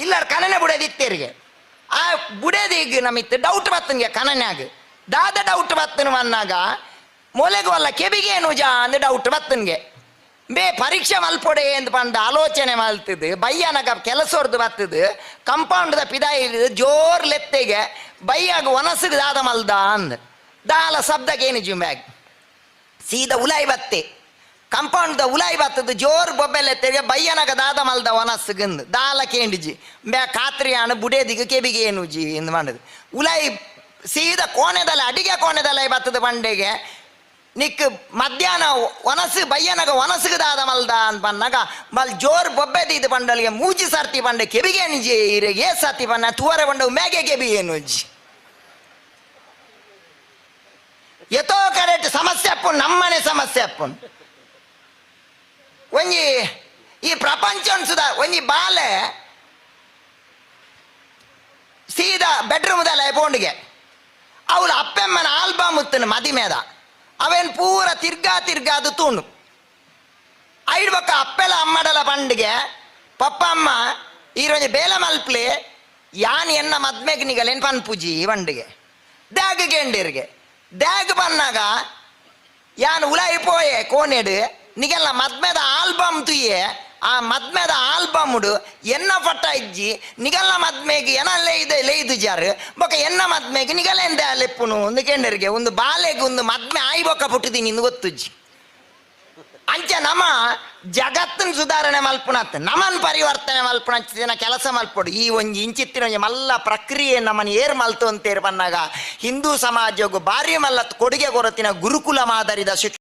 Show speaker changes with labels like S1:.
S1: ಇಲ್ಲರ್ ಕನನೆ ಬುಡದಿತ್ತೇರಿಗೆ. ಆ ಬುಡದಿಗ್ ನಮಿತ್ ಡೌಟ್ ಬತ್ತನ್ಗೆ ಕನನ್ಯಾಗ. ದಾದ ಡೌಟ್ ಬತ್ತನ ವನ್ನಾಗ, ಮೊಲೆಗು ಅಲ್ಲ ಕೆಬಿಗೇನು ಜಾ ಅಂದ್ ಡೌಟ್ ಬತ್ತನ್ಗೆ. ಬೇ ಪರೀಕ್ಷೆ ಮಲ್ಪೊಡೆ ಎಂದು ಪಂಡ ಆಲೋಚನೆ ಮಲ್ತದು ಬಯ್ಯನಗ ಕೆಲಸೊರ್ದು ಬತ್ತದು ಕಂಪೌಂಡ್ದ ಪಿದಾಯಿ ಜೋರ್ ಲೆತ್ತೆಗೆ, ಬಯ್ಯಾಗ ಒನಸುಗ್ ದಾದ ಮಲ್ದ ಅಂದ್. ದಾಲ ಶಬ್ದಕ್ಕೇನು ಬ್ಯಾಗ್ ಸೀದಾ ಉಲಾಯಿ ಬತ್ತೆ. ಕಂಪೌಂಡ್ದ ಉಲಾಯಿ ಬತ್ತದು ಜೋರ್ ಬೊಬ್ಬೆಲೆ, ಬಯ್ಯನಗ ದಾದ ಮಲ್ದ ಒನಸ್ಸುಗಂದು. ದಾಲ ಕೇಂಡಿಜಿ. ಬ್ಯಾ ಖಾತ್ರಿಯಾನ ಬುಡೇದಿಗೆ ಕೆಬಿಗೆ ಏನುಜಿ ಎಂದು ಮಾಡುದು. ಉಲಾಯಿ ಸೀದಾ ಕೋಣೆದಲ್ಲ, ಅಡಿಗೆ ಕೋಣೆದಲ್ಲ ಬತ್ತದ ಬಂಡೆಗೆ, ನಿಕ್ ಮಧ್ಯಾಹ್ನ ಒನಸು, ಬಯ್ಯನಗ ಒನಸುಗು ದಾದ ಮಲ್ದ ಅಂತ ಬಂದಾಗ, ಬಲ್ ಜೋರ್ ಬೊಬ್ಬೆದಿದ್ದು ಬಂಡಲಿಗೆ ಮೂಜಿ ಸರ್ತಿ ಬಂಡೆ ಕೆಬಿಗೆ ನಿಜಿ. ಏ ಸರ್ತಿ ಬಣ್ಣ ತುವರೆ ಬಂಡ ಮೇಗೆ ಕೆಬಿ ಏನುಜಿ. ಎತೋ ಕರೆಕ್ಟ್ ಸಮಸ್ಯೆ ಅಪ್ಪು, ನಮ್ಮನೆ ಸಮಸ್ಯೆ ಅಪ್ಪು. ಒಂಜಿ ಈ ಪ್ರಪಂಚ ಅನ್ಸುದ. ಒಂಜಿ ಬಾಲೆ ಸೀದಾ ಬೆಡ್ರೂಮ್ದಲ್ಲ ಪೋಂಡಿಗೆ, ಅವಳು ಅಪ್ಪೆಮ್ಮನ ಆಲ್ಬಮ್ ಉತ್ತನ ಮದಿಮೇದ. ಅವೇನ್ ಪೂರ ತಿರ್ಗಾ ತಿರ್ಗಾ ಅದು ತೂಂಡು. ಐಡ್ ಬೊಕ್ಕ ಅಪ್ಪೆಲ ಅಮ್ಮಡಲ ಪಂಡಿಗೆ, ಪಪ್ಪ ಅಮ್ಮ, ಈರೊಂಜಿ ಬೇಲ ಮಲ್ಪ್ಲೆ, ಯಾನ್ ಎನ್ನ ಮದ್ಮೆಗ್ ನಿಗಲೇನ್ ಪನ್ಪುಜಿ ಪಂಡಿಗೆ. ದ್ಯಾಗ್ ಕೇಂಡಿರ್ಗೆ. ದ್ಯಾಗ್ ಪನ್ನಾಗ, ಯಾನ್ ಉಲಾಯಿ ಪೋಯೆ ಕೋನೆಡು, ನಿಗೆಲ್ಲ ಮದ್ಮೆದ ಆಲ್ಬಮ್ ತುಯ್ಯೆ. ಆ ಮದ್ಮೆದ ಆಲ್ಬಮ್ಡು ಎನ್ನ ಫಟ ಇಜ್ಜಿ. ನಿಗಲ್ಲ ಮದ್ಮೆಗೆ ಎನಲ್ಲೇ ಇದೆ ಲೇಯ್ದು ಜಾರು ಬೊಕ ಎನ್ನ ಮದ್ಮೆಗೆ ನಿಗಲ ಎಂದ ಲೆಪ್ಪುನು ಒಂದು ಕೇಂಡರಿಗೆ. ಒಂದು ಬಾಲೆಗೆ ಒಂದು ಮದ್ಮೆ ಆಯಿ ಬೊಕ್ಕ ಪುಟ್ಟಿದ್ದೀನಿ ಇಂದು ಗೊತ್ತುಜ್ಜಿ. ಅಂಚ ನಮ ಜಗತ್ತನ್ ಸುಧಾರಣೆ ಮಲ್ಪುನತ್, ನಮನ್ ಪರಿವರ್ತನೆ ಮಲ್ಪುನ ಕೆಲಸ ಮಲ್ಪೊಡು. ಈ ಒಂಜಿ ಇಂಚಿತ್ತಿನ ಒಂಜಿ ಮಲ್ಲ ಪ್ರಕ್ರಿಯೆ ನಮ್ಮನ್ ಏರ್ ಮಲ್ತು ಅಂತೇರ್ ಪನ್ನಾಗ, ಹಿಂದೂ ಸಮಾಜಗು ಭಾರಿ ಮಲ್ಲ ಕೊಡುಗೆ ಕೊರತಿನ ಗುರುಕುಲ ಮಾದರಿದ ಶಿಕ್ಷಣ.